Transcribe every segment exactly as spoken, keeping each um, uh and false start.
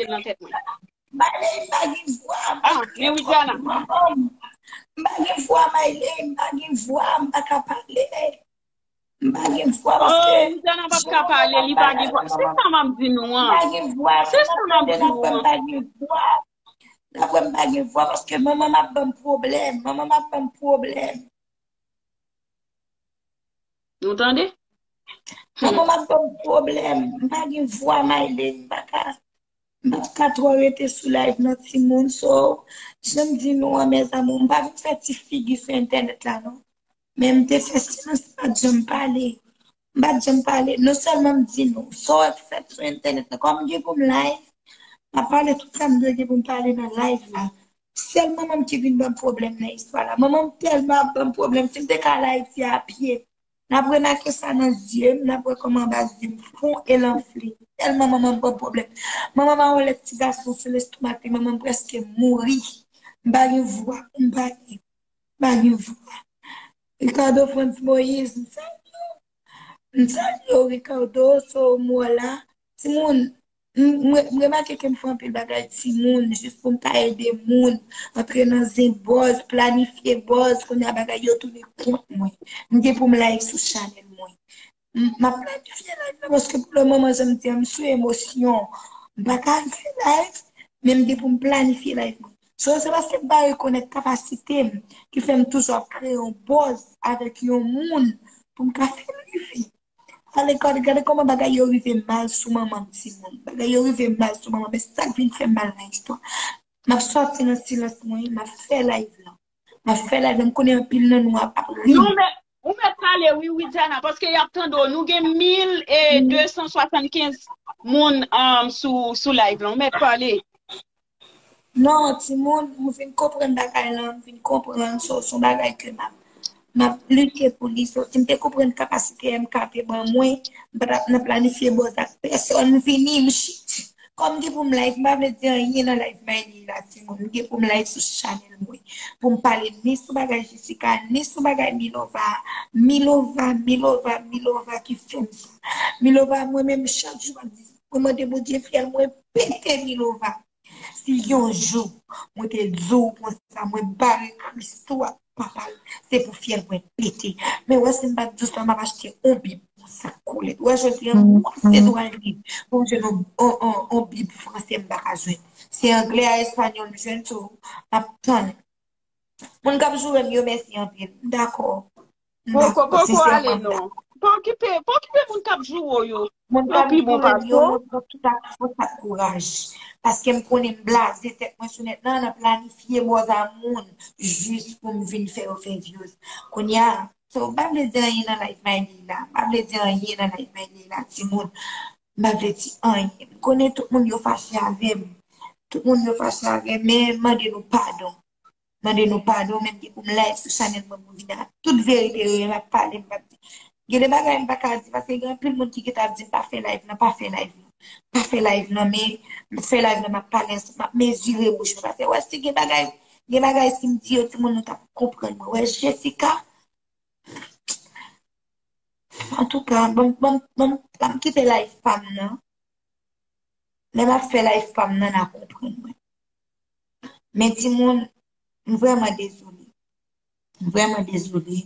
l nan tèt mwen. Maylene, m pa gen vwa. Ah, men Widiana. M pa gen vwa, Maylene, m pa gen vwa, m pa ka pale. M pa gen vwa paske. Oh, Widiana p ap ka pale, li pa gen vwa. Se sa m ap di nou an. M pa gen vwa. Se sa m ap di nou an. M pa gen vwa. Dapre m pa gen vwa paske manman m ap ban m pwoblèm. Manman m ap ban m pwoblèm. Nou tande? Manman m ap ban m pwoblèm. M pa gen vwa, Maylene. M pa ka, m pa ka twò rete sou live nan timoun. So, jan m di nou an, mes amours, m pa vin fè ti figi sou entènèt la, non. Men m te fè silans, m pa t janm pale. M pa t janm pale. Non sèlman m di nou, sa w wè k fèt sou entènèt la, kòm m gen pou m live, m ap pale tout sa m dwe gen pou m pale nan live la. Sèl manman m ki vin ban m pwoblèm nan istwa la. Manman m tèlman ap ban m pwoblèm. Si m te ka live, se a pye. N ap remake sa nan zye m, n ap wè kòman anba zye m fon e l anfle. Tèlman manman m ban m pwoblèm. Manman m a yon lèt ti gason sou lestomak li, manman m prèske mouri. M pa gen vwa, m pa gen, m pa gen vwa. Ricardo Frantz Moïse, m salye w. M salye w, Ricardo, so m wè la. Timoun, m, m, m remake ke m fè anpil bagay timoun, jis pou m ka ede moun, antre nan zen bòz, planifye bòz, kounye a bagay yo tounen kont mwen. M gen pou m live sou chanèl mwen. M, m ap planifye live la, paske pou le moman, jan m di an, m sou emosyon. M pa ka al fè live, men m gen pou m planifye live mwen. So, se paske m pa rekonèt kapasite m ki fè m toujou ap kreye yon bòz avèk yon moun pou m ka fè l rive. Ale, gade, gade kòman bagay yo rive mal sou manman m, timoun. Bagay yo rive mal sou manman m. Men sa k vin fè m mal nan istwa. M ap sòti nan silans mwen, m ap fè live lan. M ap fè live lan. M konnen anpil nan nou ap, ap ri. Non, men, ou mèt pale, wi, Widiana, paske y ap tande w. Nou gen mil e de san swasannkenz moun um, sou, sou live lan. Ou mèt pale. Non, timoun, m vin konprann bagay lan, m vin konprann, so, se yon bagay ke m ap, m ap lite pou li. So, si m te konprann kapasite M K te ban mwen, m pa t ap nan planifye bòz ak pèsòn vini, m chit. Kòm m gen pou m live, m pa vle di anyen nan live Mayli la, timoun. M gen pou m live sou chanèl mwen. Pou m pale ni sou bagay Jessica, ni sou bagay Milova. Milova, Milova, Milova ki fè m sa. Milova, mwen menm, chak jou, m ap di, mwen mande Bondye, fyèl mwen pete, Milova. Si yon jou mwen te di w konsa, mwen bare Kris tou ak papa l, se pou fyèl mwen pete. Men wè, si m pa t di w sa, m ap achte yon bib pou sa kolèt. Wè, jodi a, m wase dwa l li pou m jwenn yon, yon, yon, yon bib franse m pa ka jwenn. Se anglè a espanyòl m jwenn, so m ap tann. Moun k ap joure m yo, mèsi anpil. M dakò. Poko, poko ale non. Pa okipe, pa okipe moun k ap joure w yo. Yo pi bon pase w. Tout ak fòs ak kouraj. Paske m konnen m blaze tèt mwen sou nèt lan, nan planifye bòz a moun jis pou m vin fè yo fè vyouz. Kounye a, so, m pa vle di anyen nan live Mayli la. M pa vle di anyen nan live Mayli la, timoun. M pa vle di anyen. M konnen tout moun yo fache avè m. Tout moun yo fache avè m, men m mande nou padon. Mande nou padon, men m gen pou m live sou chanèl mwen pou m vin ak tout verite yo, m ap pale, m p ap di. Gen de bagay m pa ka di, paske gen anpil moun ki gentan ap di m pa fè live nan, pa fè live nan. Pa fè live nan, men m fè live nan, m ap pale ansanm, m ap mezire bouch mwen. Paske wè, si gen bagay, gen bagay si m di yo, timoun nou t ap konprann mwen. Wè, Jessica, antouka, ban m, ban m, ban m, ban m kite live pa m nan. Lè m ap fè live pa m nan, n a konprann mwen. Men timoun, m vrèman dezole. M vrèman dezole.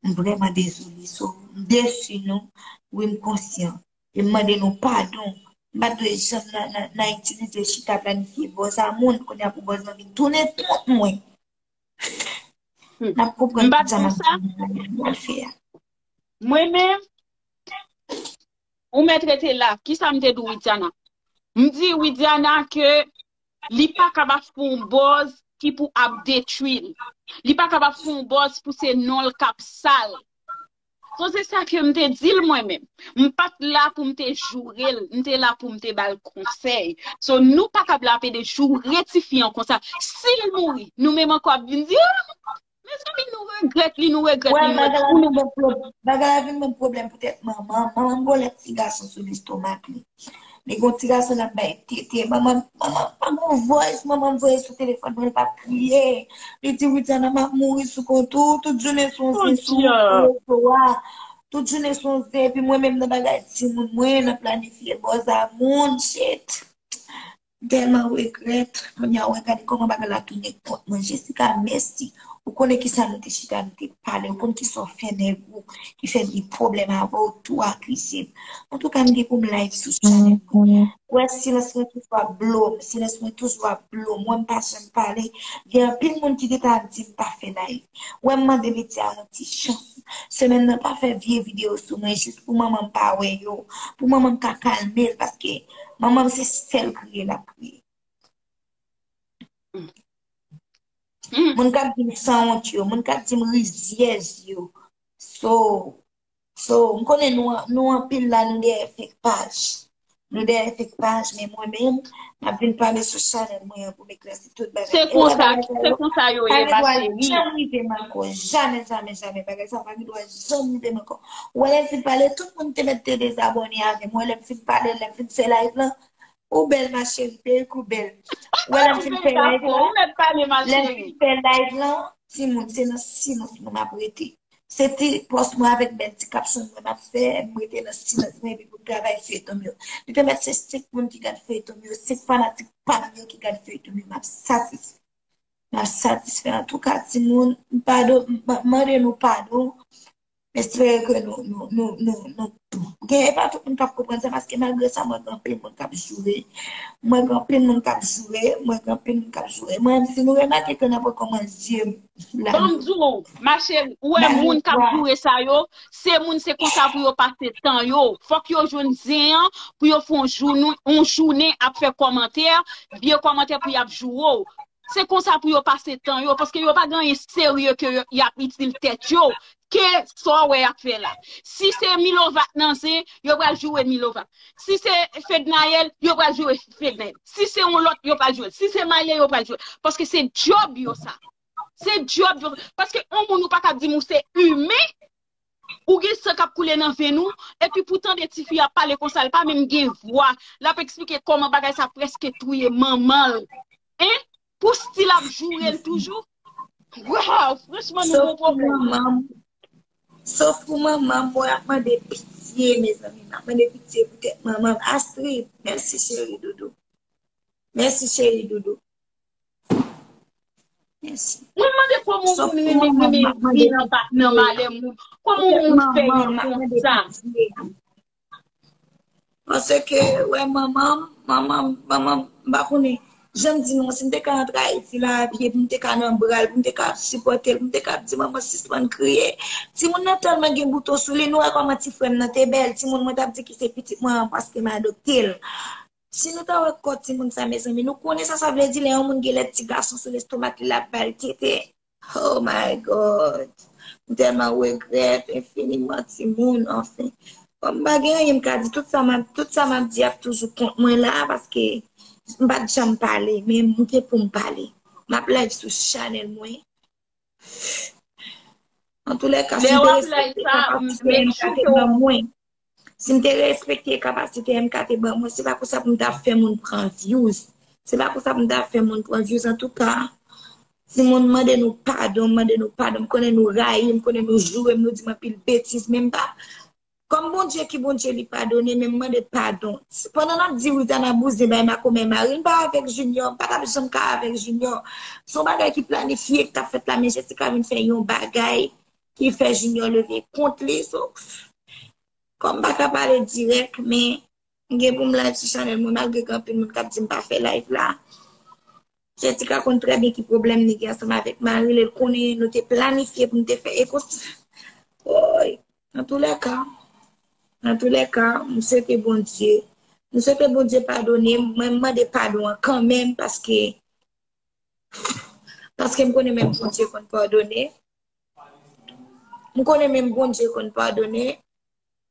M vrèman dezole. So, m desi nou. Wi, m konsyan. E m mande nou padon. M pa t dwe janm nan, nan, nan itilize chita planifye bòz a moun. Kounye a pou bòz lan vin tounen kont mwen. N ap konprann tout sa m ap di nou pral fè a. Mwen menm, ou mèt rete la. Kisa m te di Widiana? M di Widiana ke li pa kapab fè yon bòz ki pou ap detwi l. Li pa kapab fè yon bòz pou se non l k ap sal. So, se sa ke m te di l mwen menm. M pa t la pou m te joure l, m te la pou m te ba l konsèy. So, nou pa kab la pede joure tifi an konsa. Si l mouri, nou menm ankò ap vin di, ah, mezanmi, nou regrèt li, nou regrèt li, nou regrèt li. Bagay la vin ban m pwoblèm poutèt manman. Manman m gon lèt ti gason sou lestomak li. Li gon ti gason l ap bay tete. Manman, manman pa gon voice, manman m voye sou telefòn mwen, l pa kriye. Li di, Widiana, m ap mouri sou kont ou, tout jounen sou yon zen sou rezo a. Tout jounen sou yon zen, epi mwen menm nan bagay timoun mwen, nan planifye bòz a moun, shit. M tèlman regrèt. Kounye a, w gade kòman bagay la tounen kont mwen. Jessica, mèsi. Ou konnen ki sa nou te chita, nou te pale. Ou konn ki sa w fè nèg ou, ki fè m gen pwoblèm avè w, tou akize m. Antouka, m gen pou m live sou chanèl mwen. Ou wè, silans mwen toujou ap blo m. Silans mwen toujou ap blo m. Mwen, m pa janm pale. Gen anpil moun ki te ta di m pa fè live. Ou wè, m mande medya a yon ti chans. Semèn nan, pa fè vye videyo sou mwen, jis pou manman m pa wè yo. Pou manman m ka kalme l, paske manman m se sèl kriye l ap kriye. Moun k ap di m sanwont yo, moun k ap di m rizyèz yo. So, so, m konnen nou, nou anpil la, nou dèyè fake paj. Nou dèyè fake paj, men mwen menm, m ap vin pale sou chanèl mwen an pou m eklèsi tout bagay. Se konsa, se konsa yo ye, ma cheri. Janm rive m ankò, jamè, jamè, jamè. Bagay sa pa gen dwa janm rive m ankò. Ou wè lè m fin pale, tout moun te mèt te dezabòne avè m. Ou wè lè m fin pale, lè m fin fè live lan, ou bèl ma cheri, perik ou bèl. Ou wè lè m fin fè live lan, lè m fin fè live lan, timoun, se nan silans mwen m ap rete. Se ti pòs mwen avèk bèl ti kapsyon mwen m ap fè, m rete nan silans mwen epi pou m travay feyton m yo. Li te mèt se senk moun ki gad feyton m yo, senk fanatik pa m yo ki gad feyton m yo, m ap satisfè. M ap satisfè. Antouka, timoun, m padon, m mande nou padon. M espere ke nou, nou, nou, nou, nou, gen, e pa tout moun k ap konprann sa, paske malgre sa, mwen gen anpil moun k ap joure. Mwen gen anpil moun k ap joure. Mwen gen anpil moun k ap joure. Mwen, si nou remake ke nan pran kòman zye m la. Ban m di w, ma cheri, ou wè moun k ap joure sa yo, se moun se konsa pou yo pase tan yo. Fòk yo jwenn zen an pou yo fè yon jounen, yon jounen ap fè kòmantè, vye kòmantè pou y ap joure w. Se konsa pou yo pase tan yo, paske yo pa gen anyen serye ke yo, y ap itil tèt yo, ke sa w wè y ap fè la. Si se Milova k nan zen, yo pral joure Milova. Si se Fednaelle, yo pral joure Fednaelle. Si se yon lòt, yo pral joure. Si se Maye, yo pral joure. Paske se djòb yo sa. Se djòb yo. Paske yon moun ou pa ka di m ou se imen, ou gen san k ap koule nan venn ou, epi pou tande tifi ap pale konsa, l pa menm gen vwa, l ap eksplike kòman bagay sa prèske touye manman l. Hein? Pou stil ap joure l toujou? Waw, franchman, nou gon pwoblèm. Sof pou manman m, mwen ap mande pitye, mezanmi. M ap mande pitye poutèt manman m. Astrid, mèsi cheri doudou. Mèsi cheri doudou. Mèsi. Mwen mande kòman yon moun renmen, renmen vin anba nan malè moun. Kòman yon moun fè ye konsa? Paske, wè, manman m, manman m, manman m, m pa konnen. Jan m di nou, si m te ka antre Ayiti la, epi m te ka nan bra l, pou m te ka sipòte l, pou m te ka di, "Manman, sispann kriye." Timoun nan tèlman gen bouton sou li, nou wè kòman ti frè m nan te bèl. Timoun mwen t ap di ki se pitit mwen an paske m adopte l. Si nou ta wè kò timoun sa, mezanmi, nou konnen sa sa vle di lè yon moun gen lè ti gason sou lestomak li, l ap ba l tete. Oh my God. M tèlman regrèt enfiniman timoun, anfen. Bon, m pa gen anyen m ka di. Tout sa m ap, tout sa m ap di ap toujou kont mwen la, paske m pa t janm pale, men m gen pou m pale. M ap live sou chanèl mwen. Antoulèka, si m te respekte kapasite M K te ban mwen, si m te respekte kapasite M K te ban mwen, se pa konsa pou m t ap fè moun pran views. Se pa konsa pou m t ap fè moun pran views. Antouka, timoun, mande nou padon, mande nou padon. M konnen nou rayi m, m konnen nou joure m, nou di m anpil betiz, men m pa. Kòm Bondye ki Bondye, li padone, men m mande padon. Pandan n ap di Rutana bouzen bay makomè mari l, m pa avèk Junior, m pa t ap janm ka avèk Junior. Se yon bagay ki planifye, ki t ap fèt la, men Jessica vin fè yon bagay ki fè Junior leve kont li. So, kòm m pa ka pale dirèk, men m gen pou m live sou chanèl mwen, malgre gen anpil moun k ap di m pa fè live la. Jessica konn trè byen ki pwoblèm li gen ansanm avèk mari l, e l konnen nou te planifye pou n te fè. E konsa, woy, antoulèka, antoulèka, m swete Bondye, m swete Bondye padone m, mwen m mande padon an kanmenm, paske, paske m konnen menm Bondye konn padone. M konnen menm Bondye konn padone.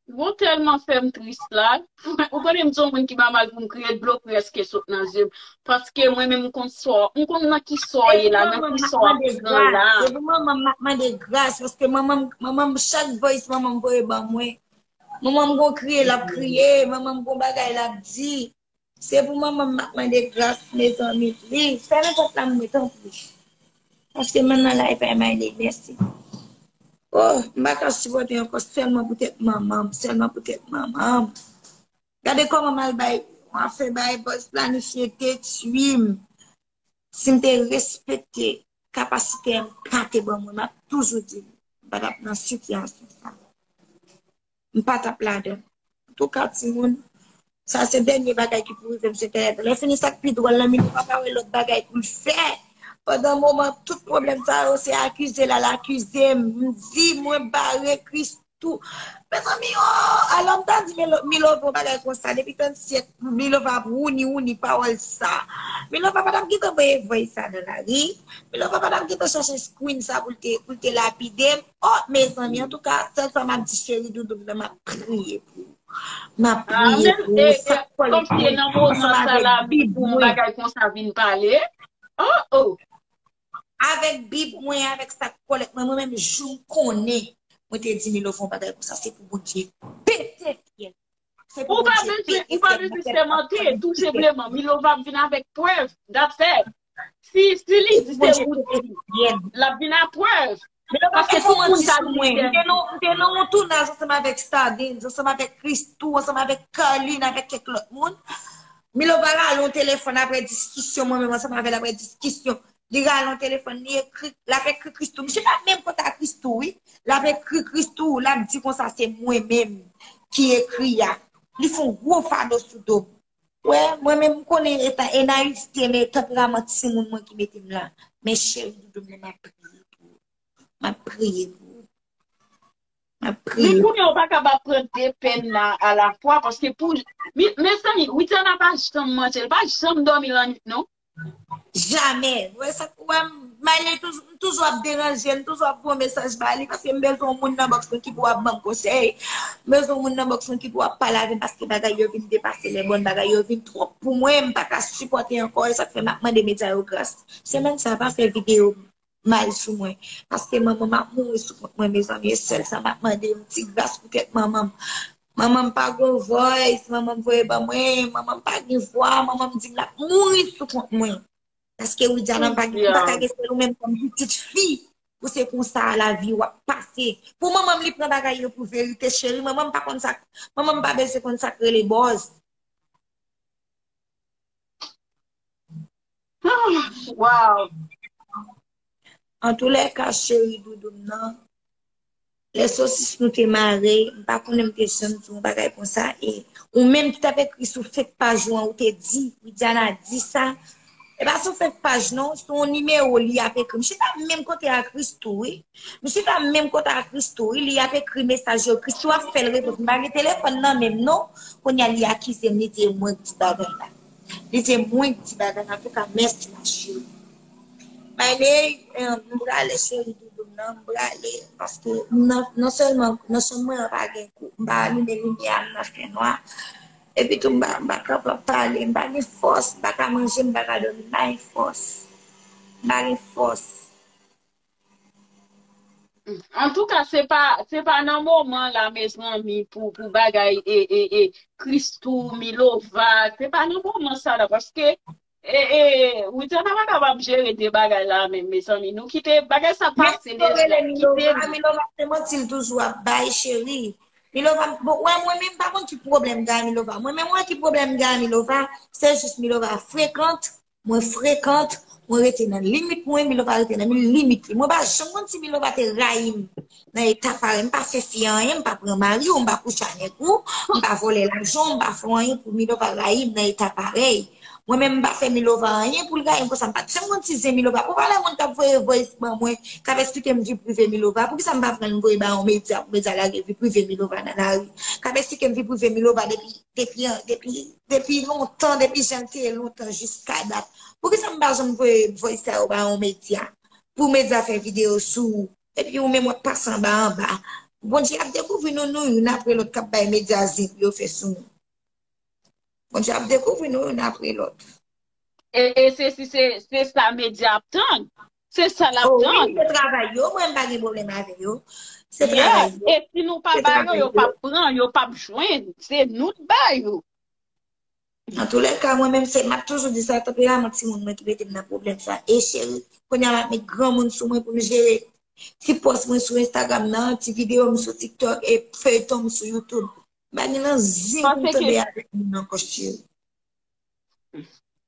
Bon, tèlman fè m tris la. Ou konnen m se yon moun ki pa mal pou m kriye, dlo prèske sot nan zye m. Paske mwen menm m konn sò, m konn nan ki sò w ye la, nan ki sò w ap pran la. Se pou manman m m ap mande gras, paske manman m, manman m, chak voice manman m voye ban mwen. Manman m gon kriye l ap kriye, manman m gon bagay l ap di. Se pou manman m m ap mande gras, mezanmi, please. Fèmen pòt la m mwen, tanpri. Paske m nan live a, Mayley, mèsi. Oh, m pa ka sipòte ankò, sèlman poutèt manman m, sèlman poutèt manman m. Gade kòman m al bay, Anfen, bay bòz planifye detwi m. Si m te respekte kapasite m pa te ban mwen, m ap toujou di m pa t ap nan sitiyasyon sa. M pa t ap ladan. Antouka, timoun, sa se dènye bagay ki pou rive m sou entènèt. Lè fini, sa k pi dwòl nan, Milova pa wè lòt bagay pou l fè. Pandan moman, tout pwoblèm sa yo, se akize l al akize m. M di, mwen bare Kristou. Mezanmi, oh, alò m ta di Milo- Milova yon bagay konsa. Depi tann syèk, Milova ap wouni, wouni pawòl sa. Milova pa t ap gentan voye voice sa nan lari. Milova pa t ap gentan chache screen sa pou l te, pou l te lapide m. Oh, mezanmi, antouka, sèl sa m ap di cheri doudou m nan, m ap priye pou ou. M ap priye pou ou. Sa k kòlèk mwen, ansanm avèk Bib mwen. Bagay konsa vin pale. Oh, oh. Avèk Bib mwen, avèk sa k kòlèk mwen, mwen menm jou m konnen, mwen te di Milova yon bagay konsa, se pou Bondye pete fyèl. Se pou Bondye pete fyèl. Ou pa bezwen, ou pa bezwen sèmante, tou senpleman. Milova ap vin avèk prèv, that's it. Si, si li di se ou di, l ap vin ak prèv. Paske tout moun ka di li. M te nan, m te nan yon tounaj ansanm avèk Stardens, ansanm avèk Christoo, ansanm avèk Carline, avèk kèk lòt moun. Milova rale yon telefòn apre diskisyon, mwen menm ansanm avè l apre diskisyon. Li rale yon telefòn, li ekri, l ap ekri Christoo. M chita menm kote a Christoo, wi. L ap ekri Christoo, l ap di konsa se mwen menm ki ekri a. Li fè yon gwo fado sou do m. Wè, mwen menm m konnen eta, e nayivte, men tanperaman timoun mwen ki mete m la. Men cheri doudou m nan, m ap priye pou ou. M ap priye pou ou. M ap priye. Men kounye a ou pa kapab pran de pèn la alafwa, paske pou, mi- mezanmi, Widiana pa janm manje, li pa janm dòmi lannwit, non. Jamè. Wè sa, wè, Mayle toujou, m toujou ap deranje, m toujou ap voye mesaj ba li, paske m bezwen yon moun nan bòks mwen ki pou ap ban m konsèy. M bezwen yon moun nan bòks mwen ki pou ap pale avè m, paske bagay yo vin depase lèbòn, bagay yo vin twòp pou mwen, m pa ka sipòte ankò, e sa k fè m ap mande medya yo gras. Semèn sa a pa fè videyo mal sou mwen. Paske manman m ap mouri sou kont mwen, mezanmi, e sèl sa m ap mande, yon ti gras pou tèt manman m. Manman m pa gen voice, manman m voye ban mwen, manman m pa gen vwa, manman m di m l ap mouri sou kont mwen. Paske Widiana m pa gen, m pa ka gen sèl ou menm kòm pitit fi. Pou se konsa lavi w ap pase. Pou manman m li pran bagay yo pou verite, cheri, manman m pa konn sa, manman m pa bezwen konn sa k rele bòz. Wow. Antoulèka, cheri doudou m nan, lè sosis nou te mare, m pa konnen m te janm di yon bagay konsa, e ou menm ki t ap ekri sou fake paj ou an, ou te di, Widiana di sa, e pa sou fake paj non, sou yon nimewo li ap ekri. M chita menm kote a Christoo, wi. M chita menm kote a Christoo, wi, li ap ekri mesaj yo. Christoo ap fè l repons. M pa gen telefòn nan men m non. Kounye a li akize m, li di e mwen k di bagay la. Li di e mwen k di bagay la. Antouka, mèsi ma cheri. Mayle, eh, m prale cheri doudou m nan, m prale. Paske non, non sèlman nan chanm mwen an pa gen kou, m pa alimen limyè a, m nan fènwa. Epi tou m pa, m pa kapab pale, m pa gen fòs, m pa ka manje, m pa ka dòmi, m pa gen fòs. M pa gen fòs. Antouka, se pa, se pa nan moman la, mezanmi, pou, pou bagay e, e, e, Christoo, Milova, se pa nan moman sa la, paske, e, e, Widiana pa kapab jere de bagay la menm, mezanmi. Nou kite bagay sa pase deja. Kite li. Milova, se manti l toujou ap bay, cheri. Milova, bon, wè, mwen menm pa konn ki pwoblèm gen a Milova. Mwen menm wè ki pwoblèm gen a Milova, se jis Milova frekant, mwen frekant, mwen rete nan limit mwen, Milova rete nan mi- limit li. Mwen pa janm konn si Milova te rayi m nan eta parèy. M pa fè fi a anyen, m pa pran mari w, m pa kouche a nèg ou, m pa vòlè lajan w, m pa fè anyen pou Milova rayi m nan eta parèy. Mwen menm m pa fè Milova anyen pou l rayi m konsa. M pa t janm konn si zen Milova. Ou pa wè moun k ap voye voice ban mwen, k ap eksplike m vi prive Milova. Poukisa m pa pran l m voye ba yon medya, pou medya lage vi prive Milova nan lari? K ap eksplike m vi prive Milova depi, depi, depi, depi lontan, depi jan l te ye lontan jiska dat. Poukisa m pa janm voye voice sa yo ba yon medya? Pou medya fè videyo sou ou. Epi ou menm w ap pase anba anba. Bondye ap dekouvri nou, nou youn apre lòt k ap bay medya zen pou yo fè sou nou. Bondye ap dekouvri nou youn apre lòt. E, e se, se, se, se sa medya ap tann. Se sa l ap tann. Oh, wi, se travay yo. Mwen, m pa gen pwoblèm avè yo. Se travay yo. E si nou pa ba yo, yo p ap pran, yo p ap jwenn. Se nou k ba yo. Antoulèka, mwen menm, se, m ap toujou di sa, tanperaman timoun mwen ki mete m nan pwoblèm sa. E cheri, kounye a m ap met granmoun sou mwen pou m jere ti pòs mwen sou Instagram nan, ti videyo m sou TikTok e feyton m sou YouTube. M pa gen nan zen pou m tande avèk moun ankò, cheri.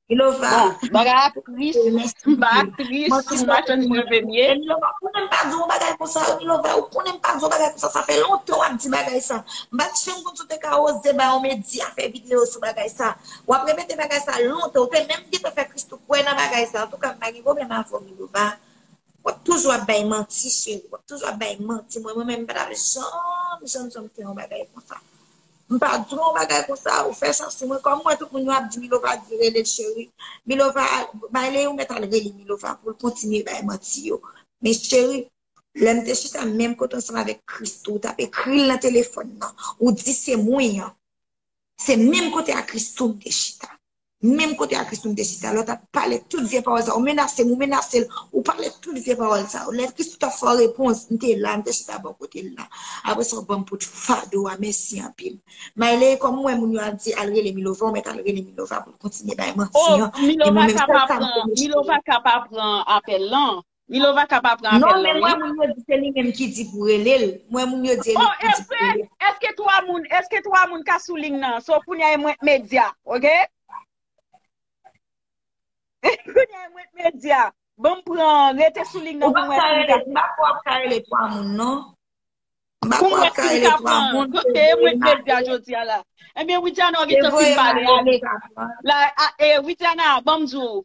Milova. Bon, bagay a tris. M pa tris, si m pa tann mwen vemye. Milova, ou konnen m pa di yon bagay konsa, Milova, ou konnen m pa di yon bagay konsa, sa fè lontan w ap di bagay sa. M pa t janm konn si w te ka oze ba yon medya fè videyo sou bagay sa. W ap repete bagay sa lontan, ou te menm gentan fè Christoo kwè nan bagay sa. Antouka, m pa gen pwoblèm avè w, Milova. W ap toujou ap bay manti, cheri. W ap toujou ap bay manti. Mwen, mwen menm, m pa t ap janm, janm, janm fè yon bagay konsa. M pa di w yon bagay konsa, ou fè sa sou mwen. Kòm mwen, tout moun yo ap di Milova di rele l cheri. Milova, Mayle, ou mèt al rele Milova pou l kontinye bay manti yo. Men cheri, lè m te chita menm kote ansanm avèk Christoo, ou t ap ekri l nan telefòn nan. Ou di se mwen an. Se menm kote a Christoo m te chita. Menm kote a Christoo m te chita. Lè w t ap pale tout vye pawòl sa, ou menase m, ou menase l, ou pale tout vye pawòl sa. Lè Christoo t ap fè w repons, m te la, m te chita bò kote l la. Apre sa, w ban m pout fado a, mèsi anpil. Mayle, kòm ou wè moun yo ap di, al rele Milova, ou mèt al rele Milova pou l kontinye bay manti an. E mwen menm, sèl sa m konnen, Milova ka pa pran apèl lan. Milova ka pa pran apèl lan, wi. Non, men mwen, moun yo di se li menm ki di pou rele l. Mwen, moun yo di se li ki di pou rele l. Èske twa moun, èske twa moun ka sou liy nan? So, kounye a e mwen k medya, oke? Kounye a e mwen k medya. Ban m pran, rete sou liy nan pou mwen si m ka. M pa kwè w ap ka rele twa moun, non. M pa kwè w ap ka rele twa moun. Kote e mwen k medya jodi a la? Ebyen, Widiana, ou gentan fin pale a. La, a, e, Widiana, ban m di w.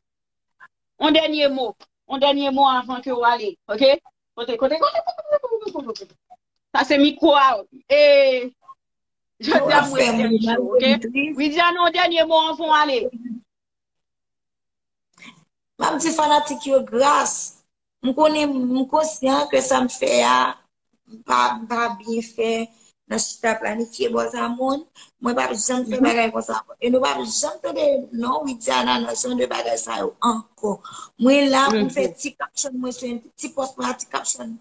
On dènye mo. On dènye mo avan ke w ale. Oke? Kote, kote, kote, kote, kote, kote, kote. Sa se mikwo a. E, jodi a mwen fè cho, oke? Widiana, on dènye mo avan w ale. M ap di fanatik yo gras. M konnen, m konsyan ke sa m fè a, m pa, m pa byen fè nan chita planifye bòz a moun. Mwen p ap janm fè bagay konsa ankò. E nou p ap janm tande non Widiana nan jan de bagay sa yo ankò. Mwen la pou m fè ti caption mwen sou, ti pòs mwen a, ti caption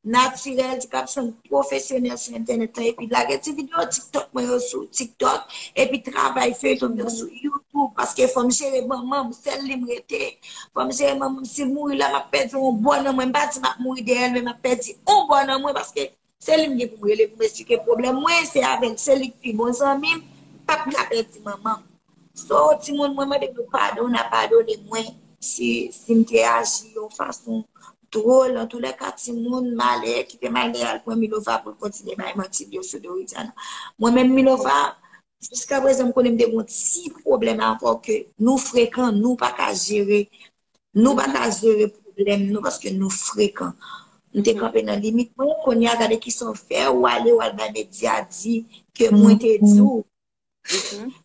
natirèl, ti caption pwofesyonèl sou entènèt la, epi lage ti videyo TikTok mwen yo sou TikTok, epi travay feyton yo sou YouTube, paske fò m jere manman m, sèl li m rete. Fò m jere manman m, si l mouri la, m ap pèdi yon bò nan mwen. M pa di m ap mouri dèyè l, men m ap pèdi yon bò nan mwen, paske se li m gen pou m rele, pou m esplike pwoblèm mwen, se avè l, se li k pi bon zanmi m, m p ap ka pèdi manman m. So, timoun, mwen mande nou padon, n a padone mwen si, si m te aji yon fason dwòl. Antoulèka, timoun, Mayle, kite Mayle al pran Milova pou l kontinye bay manti l yo sou do Widiana. Mwen menm, Milova, jiska prezan, m konnen m te gen yon ti pwoblèm avè w ke nou frekan, nou pa ka jere, nou pa ka jere pwoblèm nou paske nou frekan. M te kanpe nan limit mwen, kounye a gade kisa w fè, ou ale, ou al bay medya di ke mwen te di w.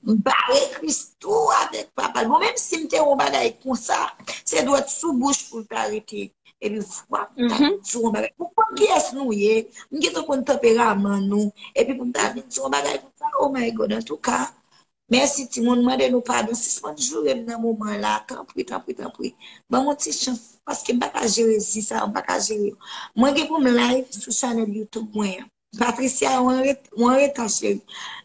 M bare Christoo avèk papa l. Bon, menm si m te yon bagay konsa, se dwèt sou bouch pou l ta rete. Epi vwa pou m ta di yon bagay. Ou konn kiyès nou ye, m gentan konn tanperaman nou. Epi pou m ta vin di yon bagay konsa, oh my God, antouka. Mèsi timoun, mande nou padon. Sispann joure m nan moman la. Tanpri, tanpri, tanpri. Ban m yon ti chans. Paske m pa ka jere zi sa, m pa ka jere yo. Mwen gen pou m live sou chanèl YouTube mwen an. Patricia, ou an ret-, ou an reta, cheri.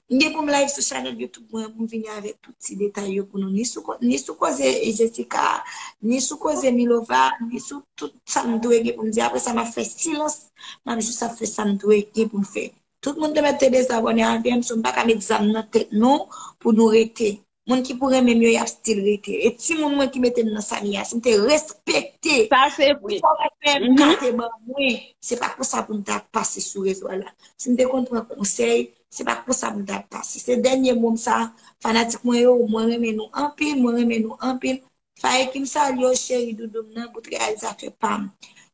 M gen pou m live sou chanèl YouTube mwen an pou m vini avèk tout ti detay yo pou nou. Ni sou ko-, ni sou koze Jessica, ni sou koze Milova, ni sou tout sa m dwe gen pou m di. Apre sa, m ap fè silans. M ap jis ap fè sa m dwe gen pou m fè. Tout moun te mèt te dezabòne avè m, so m pa ka met zam nan tèt nou pou nou rete. Moun ki pou renmen m yo, y ap still rete. E timoun mwen ki mete m nan sa m ye a, si m te respekte. Sa se vre. Sa w fè m ka te ban mwen, se pa konsa pou m ta pase sou rezo a la. Si m te konn pran konsèy, se pa konsa pou m ta pase. Se dènye mo m sa, fanatik mwen yo, mwen renmen nou anpil, mwen renmen nou anpil. Faye Kim salye w, cheri doudou m nan, bout reyalizatè pa m.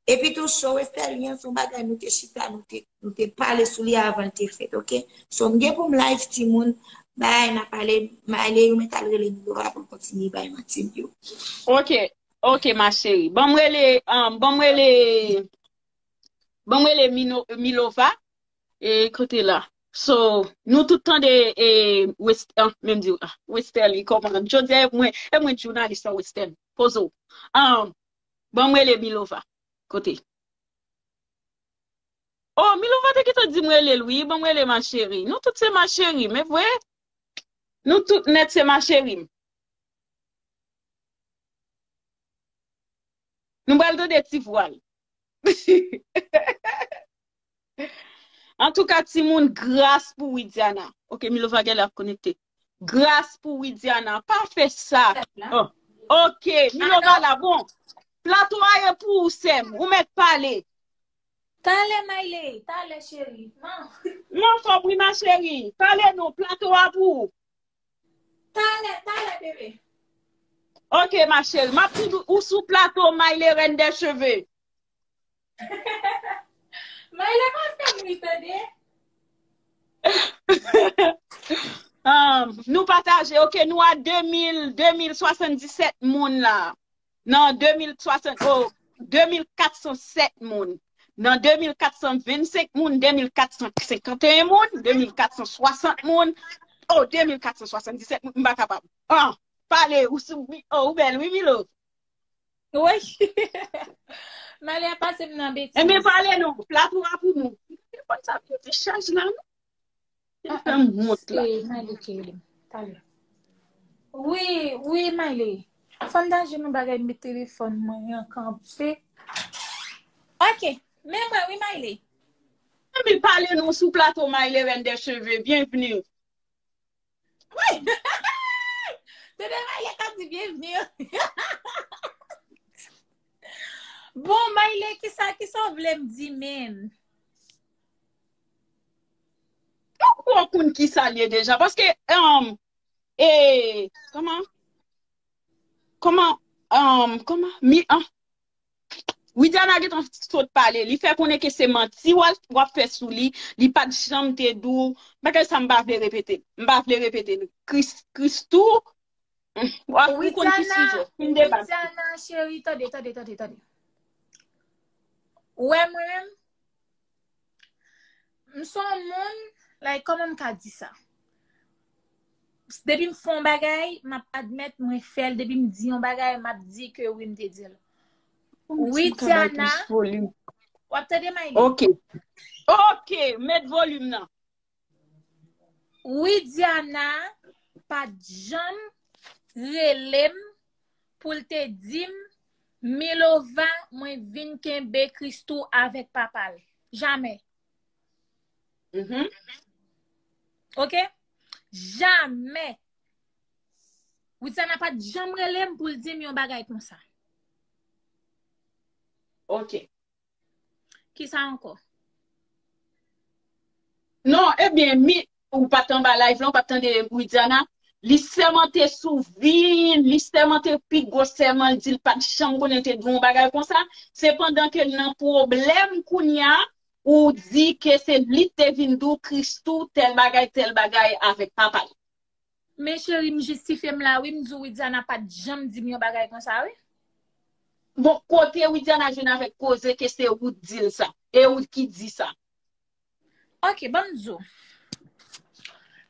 Epi tou, show Westerlie an, se yon bagay nou te chita, nou te, nou te pale sou li avan l te fèt, oke? So, m gen pou m live, timoun, bay, n a pale, Mayle, ou mèt al rele Milova pou l kontinye bay manti l yo. Oke, oke, ma chérie. Ban m rele, um, ban m rele, ban m rele Mino-, Milova. E kote la. So, nou tout tande e West, ah, menm di, ah, Westerlie, kòman? Jodi a, e mwen, e mwen jounalis la, Westerlie. Poze w. Ah, ban m rele Milova. Kote? Oh, Milova te gentan di m rele l, wi. Ban m rele ma chérie. Nou tout se ma chérie, men vre? Nou tout nèt se ma chérie m. Nou pral tande ti vwa l. Antouka, timoun, gras pou Widiana. Oke, Milova genlè ap konekte. Gras pou Widiana. Pa fè sa. Oh. Ok, Milova la. Bon, plato a ye pou ou, sè m. Ou mèt pale. Talè, Mayle. Talè, cheri. M anfòm, wi, ma chérie. Pale non, plato a pou ou. Talè, talè, bebe. Ok, ma chérie. M ap di ou sou plato, Mayle, reine des cheveux. Mayle pa fè m ri, tande. Um, nou pataje, ok, nou a de mil, de mil swasanndisèt moun la. Nan de mil swasant, oh, de mil kat san sèt moun. Nan de mil kat san vennsenk moun, de mil kat san senkanteyen moun, de mil kat san swasant moun, oh, de mil kat san swasanndisèt moun, m pa kapab. Ah, pale, ou, sou, oh, ou bèl, wi, Milo. Wi. Mayle ap pase m nan betiz. Enben, pale non, plato a pou nou. Telefòn sa vin ti chaj la, non? Li fè m wont la. Wi, wi, Mayle. Fò m taje yon bagay, met telefòn mwen an kanpe. Ok, men mwen, wi, Mayle. Ann pale nou sou plato Mayle, reine des cheveux. Byenvni. Wi! Tande Mayle k ap di byenvni. Bon, Mayle, kisa, kisa w vle m di menm? Ou kwè w konn kisa l ye deja? Paske, um, e, kòman? Kòman? Um, kòman? Mi, ah. Widiana gentan sot pale. Li fè konnen ke se manti w ap, w ap fè sou li. Li pa t janm te di w. Bagay sa m pa vle repete. M pa vle repete l. Kris, Kristou, w ap, ou konn ki sijè. Fin deba. Widiana, cheri, tande, tande, tande, tande. Ou wè mwen menm, m se yon moun, like, kòman m ka di sa? Depi m fè yon bagay, m ap admèt mwen fè l. Depi m di yon bagay, m ap di ke wi, m te di l. Widiana, w ap tande, Mayle? Ok. Ok, met volim nan. Widiana pa t janm rele m pou l te di m, Milova, mwen vin kenbe Kristou avèk papa l. Jamè. Mhm. Ok? Jamè. Widiana pa t janm rele m pou l di m yon bagay konsa. Ok. Kisa ankò? Non, ebyen, mi, ou pa t anba live la, ou pa t tande Widiana. Li sèmante sou vi, li sèmante pi gwo sèman, li di l pa t janm konnen te di yon bagay konsa. Se pandan ke l nan pwoblèm kounye a, ou di ke se li k te vin di w Kristou tèl bagay, tèl bagay avèk papa l. Men cheri, m jistifye m la, wi, m di w Widiana pa t janm di m yon bagay konsa, wi. Bon, kote Widiana jwenn avèk koze ke se ou k di l sa? E ou ki di sa? Ok, ban m di w.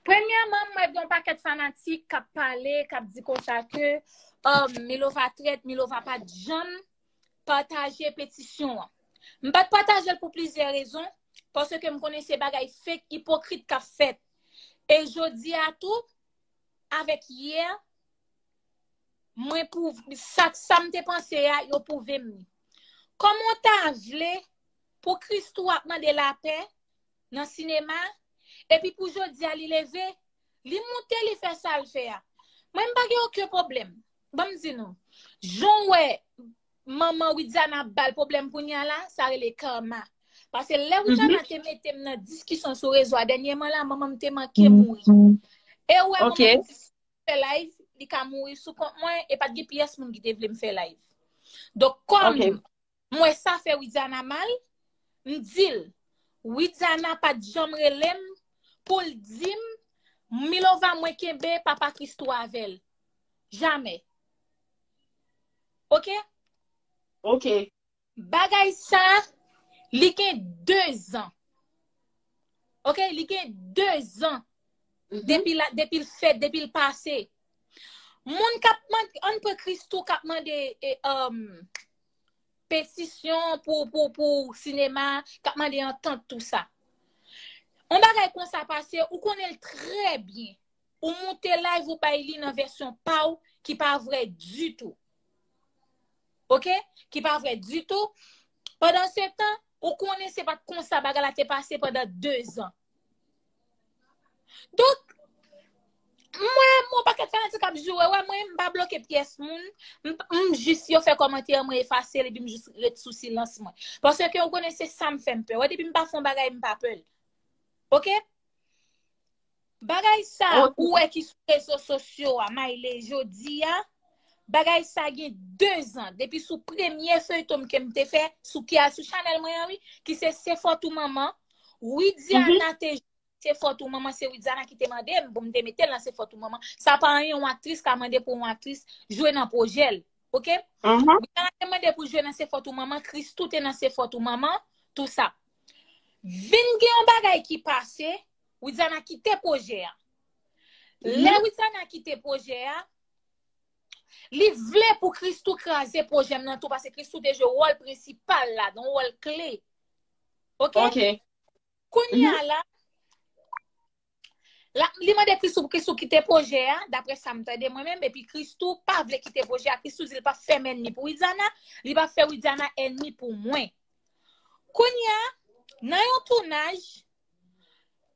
Premyèman, m wè gen yon pakèt fanatik k ap pale, k ap di konsa ke, um, Milova trèt, Milova pa t janm pataje petisyon an. M pa t pataje l pou plizyè rezon, paske m konnen se bagay fake, ipokrit k ap fèt. E jodi a tou, avèk yè, mwen pou sa, sa m te panse a, yo pwouve m li. Kòman w ta vle pou Kristou ap mande lapè nan sinema, epi pou jodi a li leve, li moute, li fè sa l fè a? Mwen, m pa gen okenn pwoblèm. Ban m di nou, jan w wè manman Widiana ap ba l pwoblèm kounye a la, sa rele karma. Paske lè Widiana te mete m nan diskisyon sou rezo a dènyèman la, manman m te manke mouri. E ou wè manman m di fè live, li ka mouri sou kont mwen, e pa t gen pyès moun ki te vle m fè live. Donk, kòm m wè sa fè Widiana mal, m di l, Widiana pa t janm rele m pou l di m, Milova, mwen kenbe papa Kristou avè l. Jamè. Ok? Ok. Bagay sa, li gen de zan. Ok? Li gen de zan. Depi la, depi l fèt, depi l pase. Moun k ap mande, ann pran Kristou k ap mande, e, um, petisyon pou, pou, pou sinema, k ap mande antant, tou sa. Yon bagay konsa pase, ou konnen l trè byen. Ou moute live, ou bay li nan vèsyon pa w ki pa vrè ditou. Ok? Ki pa vrè ditou. Pandan se tan, ou konnen se pa t konsa bagay la te pase pandan de zan. Donk, Mwen, mwen pakèt fanatik ap joure, wè mwen, m pa bloke pyès moun, m, m jis yo fè kòmantè, mwen efase l, epi m jis ret sou silans mwen. Paske yo konnen se sa m fè m pè. Wè, depi m pa fè yon bagay, m pa pè l. Oke? Bagay sa, ou wè ki sou rezo sosyo a, Mayle, jodi a, bagay sa gen dezan, depi sou premye feyton ke m te fè, sou ki al sou chanèl mwen an, wi, ki se Se Fòt ou Manman, Widiana te Se Fòt ou Manman, se Widiana ki te mande m pou m te mete l nan Se Fòt ou Manman. Sa pa anyen yon aktris ka mande pou yon aktris jwe nan pwojè l. Oke? Widiana te mande pou jwe nan Se Fòt ou Manman, Christoo te nan Se Fòt ou Manman, tou sa. Vin gen yon bagay ki pase, Widiana kite pwojè a. Lè Widiana kite pwojè a, li vle pou Christoo kraze pwojè m nan tou, paske Christoo te jwe wòl prensipal la, yon wòl kle. Oke? Kounye a la, la, li mande Christoo pou Christoo kite pwojè a, daprè sa m tande mwen menm, epi Christoo pa vle kite pwojè a. Christoo di l p ap fè m ènmi pou Widiana, li p ap fè Widiana ènmi pou mwen. Kounye a, nan yon tounaj,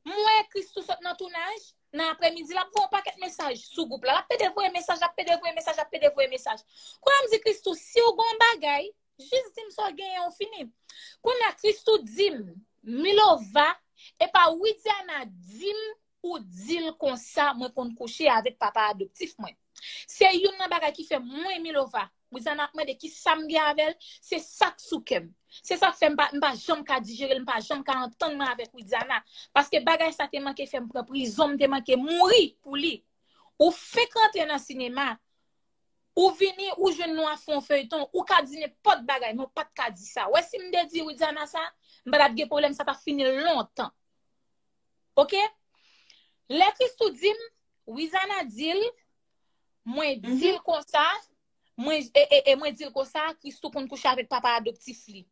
m wè Christoo sot nan tounaj, nan aprèmidi, l ap voye yon pakèt mesaj sou gwoup la. L ap pede voye mesaj, l ap pede voye mesaj, l ap pede voye mesaj. Kounye a m di Christoo, si w gen yon bagay, jis di m sa w genyen, ou fini. Kounye a Christoo di m, Milova, e pa Widiana di m ou di l konsa, mwen konn kouche avèk papa adoptif mwen. Se youn nan bagay ki fè mwen, Milova, Widiana ap mande ki sa m gen avè l, se sa k sou kè m. Se sa k fè m pa, m pa janm ka dijere l, m pa janm ka antann mwen avèk Widiana. Paske bagay sa te manke fè m pran prizon, m te manke mouri pou li. Ou fenk rantre nan sinema, ou vini, ou jwenn nou ap fè yon feyton, ou ka di nenpòt bagay, men ou pa t ka di sa. Wè, si m te di Widiana sa, m pa t ap gen pwoblèm, sa t ap fini lontan. Oke? Lè Christoo di m, Widiana di l, mwen di l konsa, mwen, e, e, e mwen di l konsa, Christoo konn kouche avèk papa adoptif li.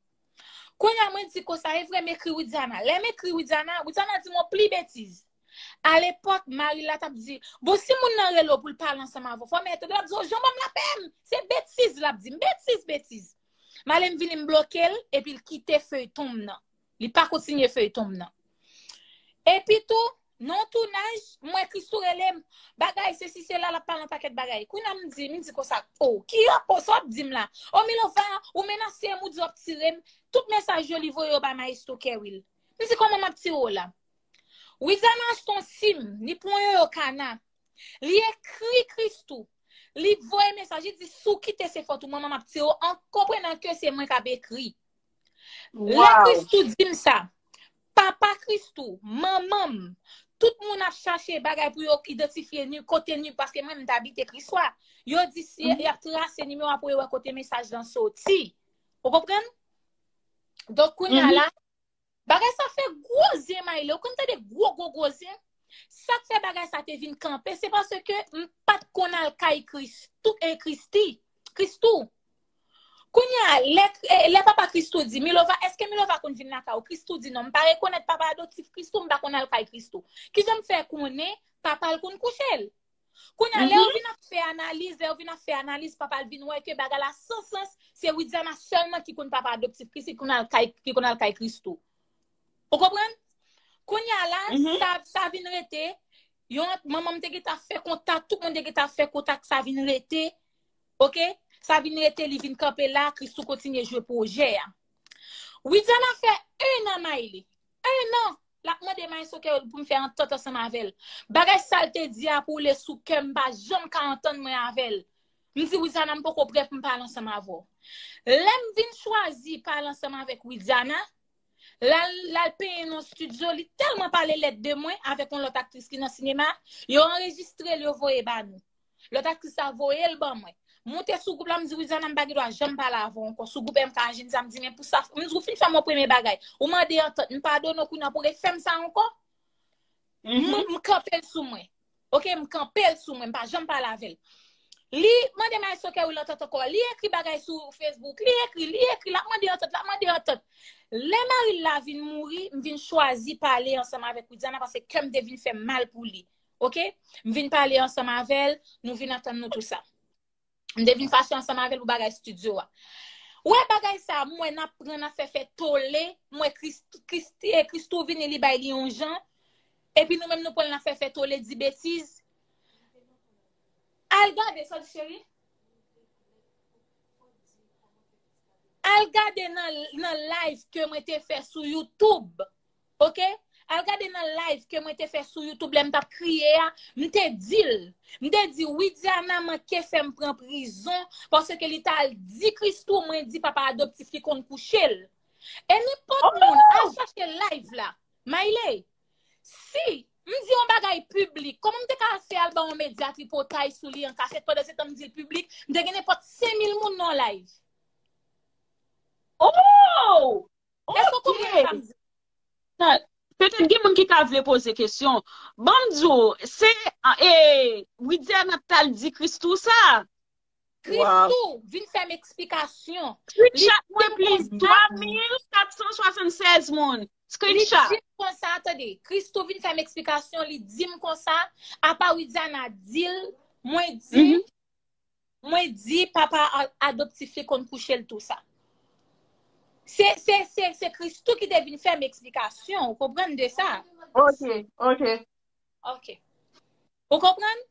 Kounye a mwen di konsa, e vre m ekri Widiana. Lè m ekri Widiana, Widiana di m yon pli betiz. Alepòk, mari l la t ap di, bon, si moun nan rele w pou l pale ansanm avè w, fò w mete tande, l ap di, o, jan banm lapè m, se betiz l ap di m, betiz, betiz. M ale m vini m bloke l, epi l kite feyton m nan. Li pa kontinye feyton m nan. Epi tou, nan yon tounaj, m wè Christoo rele m, bagay, sesi, sela, l ap pale yon pakèt bagay. Kounye a m di, m di konsa, o, ki rapò sa w ap di m la? O, Milova, ou menase m, ou di w ap tire m. Tout mesaj yo, li voye yo bay Maestro Kerwill. M di, kòman m ap tire w la? Widiana achte yon sim, li pran yon yoyo kana. Li ekri Christoo. Li voye mesaj, li di, si w kite Se Fòt ou Manman, m ap tire w, an konprenan ke se mwen k ap ekri. Lè Christoo di m sa, papa Christoo, manman m, tout moun ap chache bagay pou yo idantifye ni kote ni, paske mwen, m t abite Kriswa. Yo di si y ap trase nimewo a pou yo wè kote mesaj lan soti. Ou konprann? Donk, kounye a la, bagay sa fè gwo zen Mayle. Ou konn tande gwo, gwo, gwo zen? Sa k fè bagay sa te vin kanpe, se paske m pa t konn al kay Christoo, e, Christoo. Kounye a, lè, e, lè papa Christoo di, Milova, èske Milova konn vin lakay ou? Christoo di, non, m pa rekonèt papa adoptif Christoo, m pa konn al kay Christoo. Kijan m fè konnen papa l konn kouche l? Kounye a, lè yo vin ap fè analiz, lè yo vin ap fè analiz, papa l vin wè ke bagay la san sans, se Widiana sèlman ki konn papa adoptif Christoo, ki konn al kay, ki konn al kay Christoo. Ou konprann? Kounye a la, sa, sa vin rete, yon, manman m te gentan fè kontak, tout moun te gentan fè kontak, sa vin rete, oke? Sa vin rete, li vin kanpe la, Christoo kontinye jwe pwojè a. Widiana fè en an, Mayle. En an! L ap mande Maestro Kerwill pou m fè antant ansanm avè l. Bagay sa l te di a pou w le sou kè m, pa janm ka antann mwen avè l. M di, Widiana, m poko prè pou m pale ansanm avè w. Lè m vin chwazi pale ansanm avèk Widiana, l al, l al penyen nan estidyo, li tèlman pale lèd de mwen avèk yon lòt aktris ki nan sinema, yo anrejistre l, yo voye ba nou. Lòt aktris la voye l ban mwen. Moute sou gwoup la, m di, Widiana, m pa gen dwa janm pale avè w ankò. Sou gwoup M K Anjinza, m di, men pou sa, m di, ou fin fè m yon premye bagay. Ou mande antant, m padone w kounye a pou refè m sa ankò? M, m kanpe l sou mwen. Oke, m kanpe l sou mwen, m pa janm pale avè l. Li mande Maestro Kerwill antant ankò. Li ekri bagay sou Facebook, li ekri, li ekri, l ap mande antant, l ap mande antant. Lè mari l la vin mouri, m vin chwazi pale ansanm avèk Widiana paske kè m te vin fè m mal pou li. Oke? M vin pale ansanm avè l, nou vin antann nou tou sa. M te vin fache ansanm avè l pou bagay estidyo a. Ou wè bagay sa, m wè n ap pran, n ap fè fè tole, m wè Christ-, Christ-, eh, Christoo vini, li bay li yon jan, epi nou menm nou pran l, n ap fè fè tole, di betiz. Al gade, sa w di, cheri? Al gade nan, nan live ke mwen te fè sou YouTube. Oke? Al gade nan live ke mwen te fè sou YouTube lè m t ap kriye a, m te di l. M te di, Widiana manke fè m pran prizon paske li t al di Christoo mwen di papa adoptif li konn kouche l. E nenpòt moun, al chache live la. Mayle, si m di yon bagay piblik, kòman m te ka fè al ba yon medya tripotay sou li an kachèt, pandan se tan m di l piblik, m te gen nenpòt senk mil moun nan live? Oh! Èske w konprann sa m di? Sa, petèt gen moun ki ka vle poze kesyon. Ban m di w, se e, Widiana t al di Christoo sa. Christoo vin fè m eksplikasyon. Screenshot mwen, please. Twa mil kat san swasannsèz moun. Li di m konsa, tande, Christoo vin fè m eksplikasyon, li di m konsa, apa Widiana di l, mwen di, mwen di papa adoptif li konn kouche l tou sa. Se, se, se, se Christoo ki te vin fè m eksplikasyon, ou konprann de sa? Ok, ok. Ok. Ou konprann?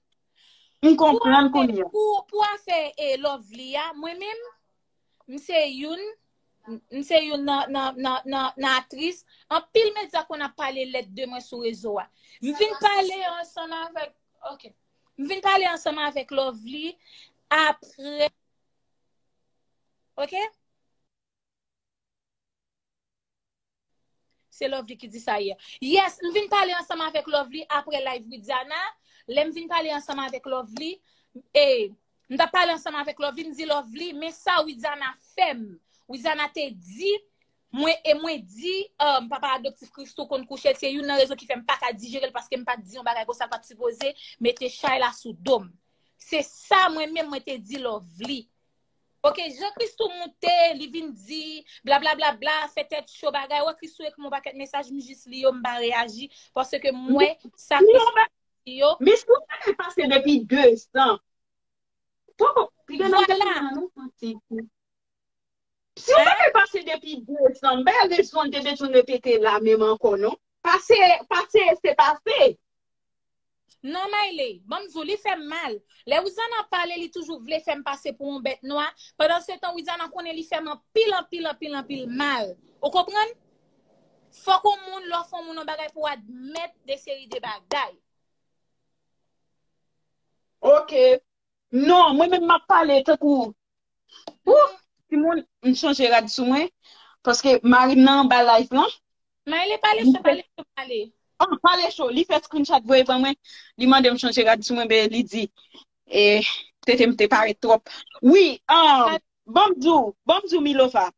M konprann kounye a. Pou, pou afè e Lovely a, mwen menm, m se youn, m se youn nan, nan, nan, nan, nan aktris. Anpil medya konn ap pale lèd de mwen sou rezo a. M vin pale ansanm avèk, ok. M vin pale ansanm avèk Lovely apre. Ok? Se Lovely ki di sa yè. Yes, m vin pale ansanm avèk Lovely apre live Widiana. Lè m vin pale ansanm avèk Lovely, e, m t ap pale ansanm avèk Lovely, m di Lovely, men sa Widiana fè m. Widiana te di, mwen, e mwen di, um, papa adoptif Christoo konn kouche l, se youn nan rezon ki fè m pa ka dijere l, paske m pa t di yon bagay konsa, l pa t sipoze mete chay la sou do m. Se sa mwen menm mwen te di Lovely. Ok, jan Christoo moute, li vin di, bla bla bla bla, fè tèt cho bagay. Wè Christoo ekri m yon pakèt mesaj, m jis li yo, m pa reyaji, paske m wè sa Christoo di yo. Men si w pa pase depi de zan. Poko, piga nan tèt mwen non, santi. Si w pa pase depi de zan, m pa gen rezon te bezwen repete la menm ankò non. Pase, pase, se pase. Non, Mayle, ban m di w, li fè m mal. Lè Widiana ap pale, li toujou vle fè m pase pou yon bèt nwa. Pandan se tan, Widiana konnen li fè m anpil, anpil, anpil, anpil mal. Ou konprann? Fòk yon moun, lè w fè yon moun yon bagay pou w admèt de seri de bagay. Ok. Non, mwen menm m ap pale tankou Ou, timoun, m chanje rad sou mwen, paske mari m nan anba live lan. Mayle, pale cho, pale cho, pale. Ah, pale cho, li fè screenshot voye ban mwen, li mande m chanje rad sou mwen, ben li di, e, tete m te parèt twòp. Wi, ah, ban m di w, ban m di w, Milova.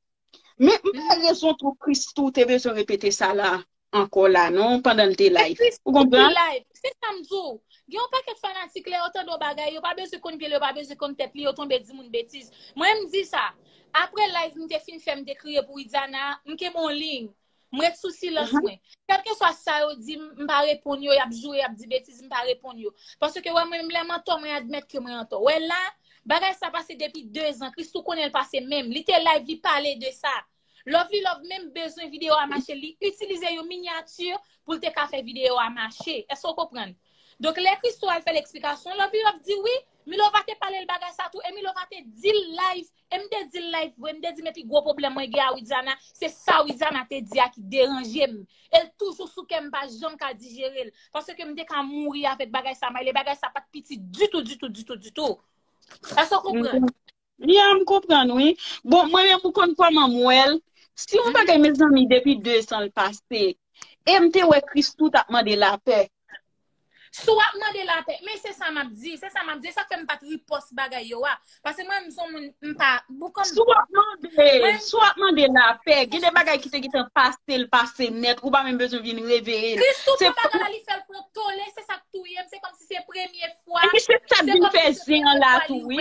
Men m pa rezon tou Christoo te bezwen repete sa la ankò la non, pandan l te live. Ou konprann? Se sa m di w. Gen yon pakèt fanatik lè yo tande yon bagay, yo pa bezwen konn pye l, yo pa bezwen konn tèt li, yo tonbe di moun betiz. Mwen m di sa. Apre live m te fin fè, m te kriye pou Widiana, m kenbe yon liy. M ret sou silans mwen. Kèlkeswa sa yo di m, m pa reponn yo, y ap joure, y ap di betiz, m pa reponn yo. Paske wè mwen menm lè m antò, mwen admèt ke mwen antò. Wè la, bagay sa pase depi de zan, Christoo konnen l pase menm. Li te live, li pale de sa. Lovely Love menm bezwen videyo a mache, li itilize yon minyati pou l te ka fè videyo a mache. Èske w konprann? Donk, lè Christoo al fè l eksplikasyon, Lovely Love di wi, Milova te pale l bagay sa tou, e Milova te di l live, e m te di l live vre, m te di men pi gwo pwoblèm mwen gen a Widiana, se sa Widiana te di a ki deranje m. E l toujou sou kè m, m pa janm ka dijere l. Paske m te ka mouri avèk bagay sa, Mayle, bagay sa pa t piti ditou, ditou, ditou, ditou. Èske w konprann? Ya, m konprann, wi. Bon, mwen menm, ou konn kòman m wè l. Si yon bagay, mezanmi, depi de zan l pase, e m te wè Christoo t ap mande lapè. Si w ap mande lapè, men se sa m ap di, se sa m ap di, sa k fè m pa t ripòs bagay yo a. Paske mwen, m se yon moun, m pa, boukan m. Si w ap mande, si w ap mande lapè, gen de bagay ki te gentan pase, l pase nèt, ou pa menm bezwen vin reveye l. Christoo pran bagay la, li fè l kontole, se sa k touye m, se kòmsi se premye fwa. Epi se sa k vin fè zen an la tou, wi.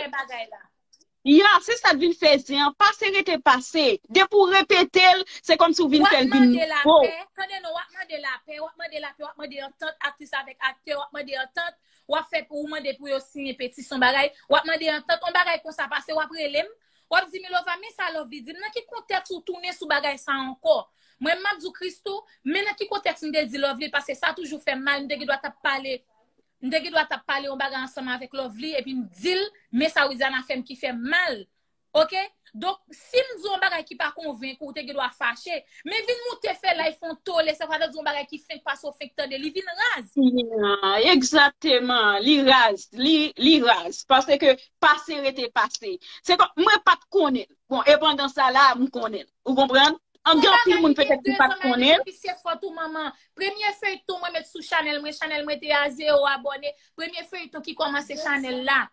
Ya, se sa k vin fè zen an. Pase rete pase. Depi w repete l, se kòmsi w vin fè l vin nouvo. Tande non, w ap mande lapè, w ap mande lapè, w ap mande antant aktris avèk aktè, w ap mande antant, w ap fè pou w mande pou yo siyen petisyon bagay, w ap mande antant, yon bagay konsa pase, w ap rele m, w ap di Milova, men sa Lovely di m, nan ki kontèks ou tounen sou bagay sa ankò? Mwen, m ap di w Christoo, men nan ki kontèks m te di Lovely, paske sa toujou fè m mal, m te gen dwa t ap pale. M te gen dwa t ap pale yon bagay ansanm avèk Lovely, epi m di l, men sa Widiana fè m ki fè m mal. Oke? Donk, si m di yon bagay ki pa konvenk ou, ou te gen dwa fache. Men vin moute fè live fè yon tole, sa vle di yon bagay ki fenk pase, ou fenk tande, li vin raz. Ya, egzakteman. Li raz. Li, li raz. Paske pase rete pase. Se kòm, mwen pa t konnen l. Bon, e pandan sa la, m konnen l. Ou konprann? An gen anpil moun petèt ki pa t konnen l. Depi se fòt ou manman. Premye feyton mwen met sou chanèl mwen, chanèl mwen te a zewo abòne. Premye feyton ki kòmanse chanèl la.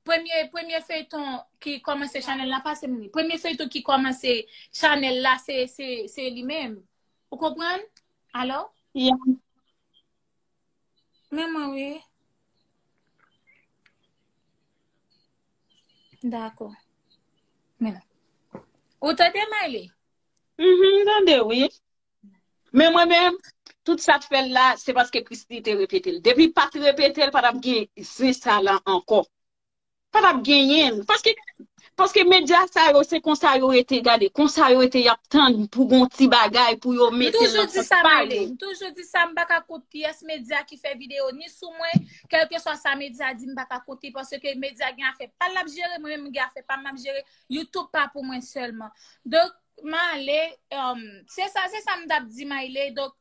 Premye, premye feyton ki kòmanse chanèl la, pase m li. Premye feyton ki kòmanse chanèl la, se, se, se li menm. Ou konprann? Alò? Ya. Men mwen, wi. Dakò. Men la. Ou tande, Maile? Mhm, m tande, wi. Men mwen menm, tout sa t fè l la, se paske Christie te repete l. Depi pa t repete l, pa t ap gen zen sa la ankò. Pa t ap genyen l. Paske, paske medya sa yo, se konsa yo rete, gade, konsa yo rete, y ap tann pou gon ti bagay, pou yo mete l nan kont pa yo. M toujou di sa, m pa ka kont pyès medya ki fè videyo ni sou mwen, kèlkeswa sa medya di, m pa ka kont li, paske medya gen afè pa l ap jere, mwen menm m gen afè pa m ap jere, YouTube pa pou mwen sèlman. Donk, Maile, um, se sa, se sa m t ap di, Maile. Donk,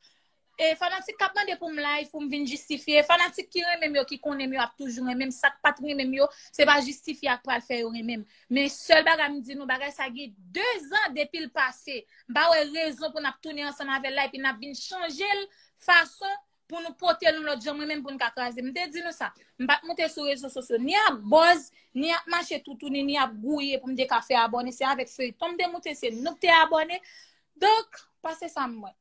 e, fanatik k ap mande pou m live, pou m vin jistifye. Fanatik ki renmen m yo, ki konnen m yo, ap toujou renmen m. Sa k pa t renmen m yo, se pa jistifye a k pral fè yo renmen m. Men sèl bagay m di nou, bagay sa gen de zan depi l pase. M pa wè rezon pou n ap tounen ansanm avè l la, epi n ap vin chanje l fason pou nou pote l yon lòt jan, mwen menm pou n ka kraze m. M te di nou sa. M pa t moute sou rezo sosyo, ni ap buzz, ni ap mache toutouni, ni ap gouye pou m te ka fè abòne. Se avèk feyton m te moute, se nou k te abòne. Donk, pase sa m wè.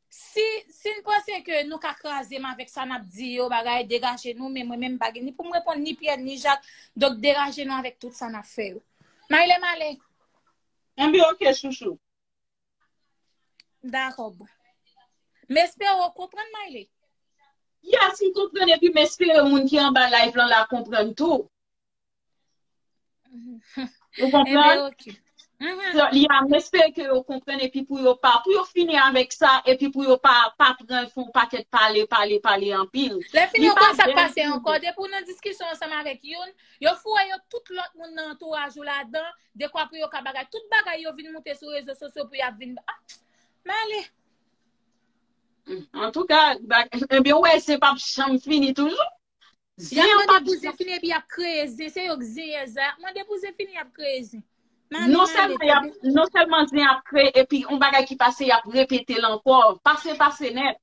Si, si n panse ke nou ka kraze m avèk sa n ap di yo, bagay, degaje nou, men mwen menm m pa gen ni pou m reponn ni Pyè, ni Jak. Donk, degaje nou avèk tout sa n ap fè yo. Maile, Maile. Enben, oke, chouchou. Dakò, bon. M espere w konprann, Maile. Yes, m konprann, epi m espere moun ki anba live lan la konprann tou. Ou konprann? Enben, oke. Mhm. So, li a, m espere ke yo konprann, epi pou yo pa, pou yo fini avèk sa, epi pou yo pa, pa pran l fè yon pakèt pale, pale, pale anpil. Lè fini, yo konn sa k pase ankò. Depi w nan diskisyon ansanm avèk youn, yo foure yo tout lòt moun nan antouraj ou ladan, dekwa pou yo ka bagay. Tout bagay yo vin moute sou rezo sosyo pou y ap vin. Ah, Maile. Antouka, enben, w wè, se p ap janm fini toujou. Y ap mande pou zen fini epi y ap kreye zen. Se yo k zen yè sa. Y ap mande pou zen fini, y ap kreye zen. Non sèlman y ap, non sèlman zen ap kreye, epi yon bagay ki pase, y ap repete l ankò. Pase, pase nèt.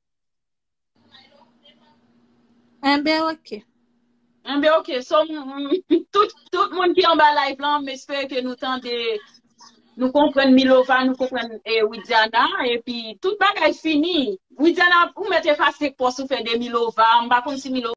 Enben, oke. Enben, oke. So, tout, tout moun ki anba live lan, m espere ke nou tande, nou konprann Milova, nou konprann, eh, Widiana, epi tout bagay fini. Widiana, ou mèt efase pòs ou fè de Milova, m pa konn si Milova